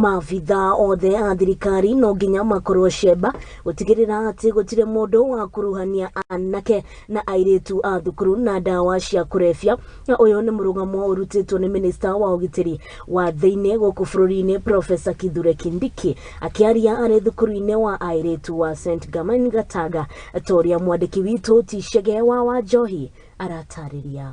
Maabithaa othe a thirikari no nginya makorwo cemba gũtigĩrĩra atĩ gũtirĩ mũndũ wa kuruhania anake na airĩtu a thukuru na ndawa cia kũrebia. Na ũyũ nĩ mũrũgamo ũrutĩtwo nĩ minista wa ũgitĩri wa thĩinĩ gũkũ bũrũri-inĩ, Professor Kithure Kindiki, akĩaria arĩ thukuru-inĩ wa airĩtu wa St Germain Gatanga, ta ũrĩa mwandĩki witũ Ticege wa Wanjohi aratarĩria.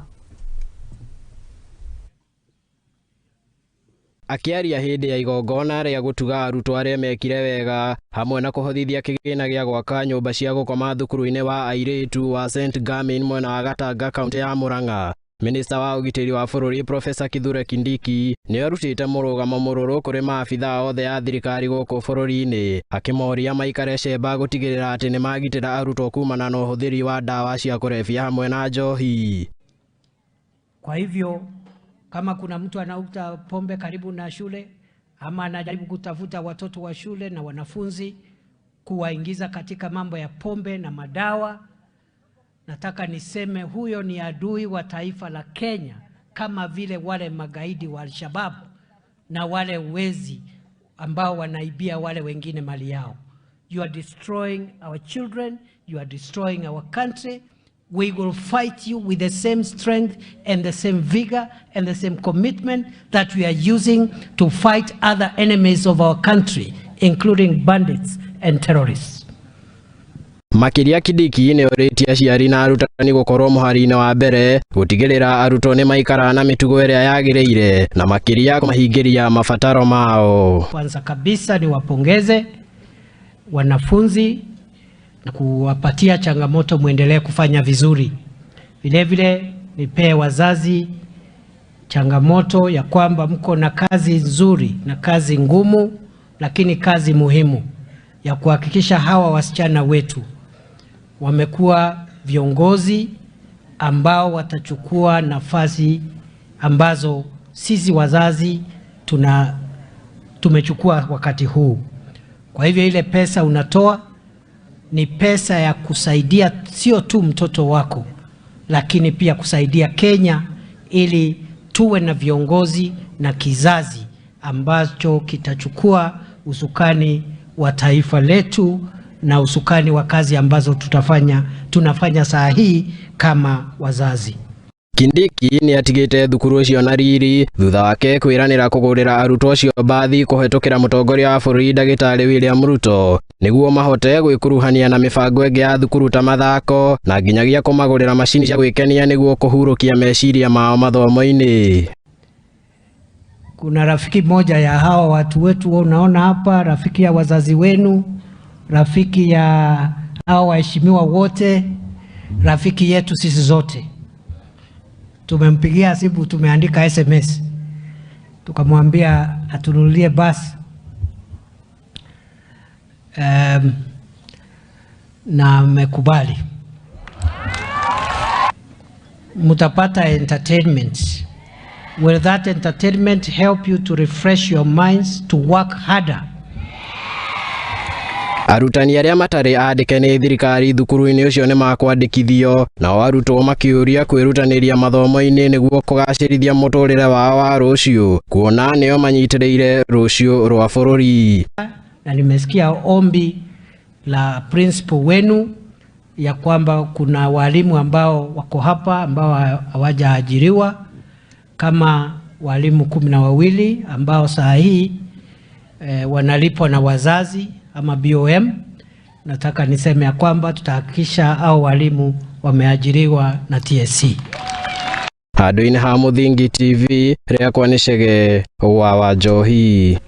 Akĩaria hĩndĩ ya igongona rĩa gũtuga arutwo arĩa mekire wega hamwe na kũhothithia kĩgĩna gĩa gwaka nyũmba cia gũkoma thukuru-inĩ wa airĩtu wa St Germain mwena wa Gatanga, kaunti ya Murang'a, Minista wa ũgitĩri wa bũrũri Professor Kithure Kindiki nĩ arutĩte mũrũgamo mũrũrũ kũrĩ maabithaa othe a thirikari gũkũ bũrũri-inĩ, akĩmoria maikare cemba gũtigĩrĩra atĩ nĩ magitĩra arutwo kumana na ũhũthĩri wa ndawa cia kũrebia hamwe na njohi. Kwa hivyo kama kuna mtu anauza pombe karibu na shule ama anajaribu kutafuta watoto wa shule na wanafunzi kuwaingiza katika mambo ya pombe na madawa, nataka niseme huyo ni adui wa taifa la Kenya, kama vile wale magaidi wa Al-Shabaab na wale wezi ambao wanaibia wale wengine mali yao. You are destroying our children, you are destroying our country. We will fight you with the same strength and the same vigor and the same commitment that we are using to fight other enemies of our country, including bandits and terrorists. Makĩria Kindiki nĩ orĩtie aciari na arutani gũkorwo mũhari-inĩ wa mbere gũtigĩrĩra arutwo nĩ maikara na mĩtugo ĩrĩa yagĩrĩire na makĩria kũmahingĩria mabataro mao. Kwanza kabisa niwapongeze wanafunzi na kuwapatia changamoto muendelee kufanya vizuri. Vilevile nipee wazazi changamoto ya kwamba mko na kazi nzuri na kazi ngumu, lakini kazi muhimu ya kuhakikisha hawa wasichana wetu wamekuwa viongozi ambao watachukua nafasi ambazo sisi wazazi tumechukua wakati huu. Kwa hivyo ile pesa unatoa ni pesa ya kusaidia sio tu mtoto wako, lakini pia kusaidia Kenya ili tuwe na viongozi na kizazi ambacho kitachukua usukani wa taifa letu na usukani wa kazi ambazo tunafanya saa hii kama wazazi. Kindiki nĩ atigĩte thukuru ũcio na riri thutha wake kwĩranĩra kũgũrĩra arutwo acio mbathi kũhetũkĩra mũtongoria wa bũrũri ndagĩtarĩ William Ruto nĩguo mahote gwĩkuruhania na mĩbango ĩngĩ ya thukuru ta mathako na nginyagia kũmagũrĩra macini cia gwĩkenia nĩguo kũhurũkia meciria mao mathomo-inĩ. Kuna rafiki moja ya hawa watu wetu unaona hapa, rafiki ya wazazi wenu, rafiki ya hawa waheshimiwa wote, rafiki yetu sisi zote. Tumempigia simu, tumeandika SMS, tukamwambia atununulie basi. Na amekubali. Mutapata entertainment. Will that entertainment help you to refresh your minds, to work harder? Arutani arĩa matarĩ andĩke nĩ thirikari thukuru-inĩ ũcio nĩ makwandĩkithio, nao arutwo makĩũria kwĩrutanĩria mathomo-inĩ nĩguo kũgacĩrithia mũtũrĩre wao wa rũciũ, kuona nĩo manyitĩrĩire rũciũ rwa bũrũri. Na nimesikia ombi la principal wenu ya kwamba kuna walimu ambao wako hapa ambao hawajaajiriwa kama walimu 12 ambao saa hii wanalipwa na wazazi ama BOM. Nataka niseme ya kwamba tutahakikisha hao walimu wameajiriwa na TSC. Handũ-inĩ ha Mũthingi TV, rĩakwa nĩ Chege wa Wanjohi.